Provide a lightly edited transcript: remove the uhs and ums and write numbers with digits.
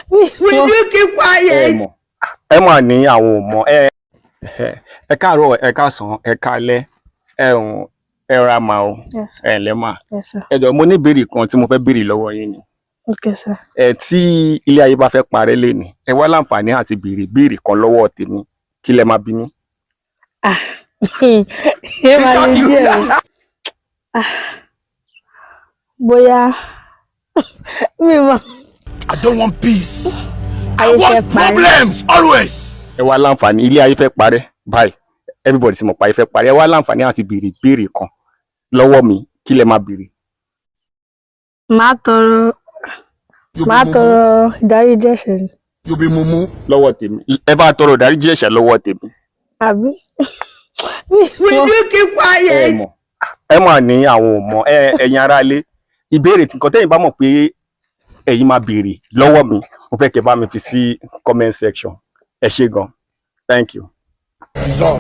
Will you keep Ẹ quiet? mọ̀, ẹ mà ní àwọn ò mọ̀. Ẹ káàárọ̀, ẹ káàsán, ẹ káalẹ́, ẹ ǹ ẹ ra mà o. Yes, sir. Ẹ ǹlẹ́ mà. Yes, sir. Ẹ jọ̀ọ́, mo ní ìbéèrè kan tí mo fẹ́ béèrè lọ́wọ́ yín ni. Okay, sir. Ẹ tí ilé ayé bá fẹ́ parẹ́ lénìí, ẹ wá láǹfààní àti béèrè béèrè kan lọ́wọ́ tèmi, kí lẹ máa bí mi? Ah, ẹ máa le díẹ̀ o. Ah, bóyá mi mọ̀. I don't want peace. I Ayé fẹ́ want parẹ́. problems always. Ẹ wá láǹfààní, ilé ayé fẹ́ parẹ́ báyìí, everybody sì mọ̀ pé ayé fẹ́ parẹ́, ẹ wá láǹfààní àti béèrè béèrè kan lọ́wọ́ mi, kí lẹ máa béèrè? You Màá be mumu. tọrọ ìdáríjì ẹ̀ṣẹ̀ ni. You be mumu. Lọ́wọ́ tèmi? Ẹ bá tọrọ ìdáríjì ẹ̀ṣẹ̀ lọ́wọ́ tèmi? Àbí? Mi Will mọ̀. you keep Ẹ quiet? mọ̀, ẹ mà ní àwọn ò mọ̀. Ẹ ẹ̀yin aráalé, ìbéèrè tí nǹkan tẹ́yin bá mọ̀ pé ẹ̀yin máa béèrè lọ́wọ́ mi, mo fẹ́ kẹ́ bá mi fi sí comment section. Ẹ ṣé gan, thank you. Zọ.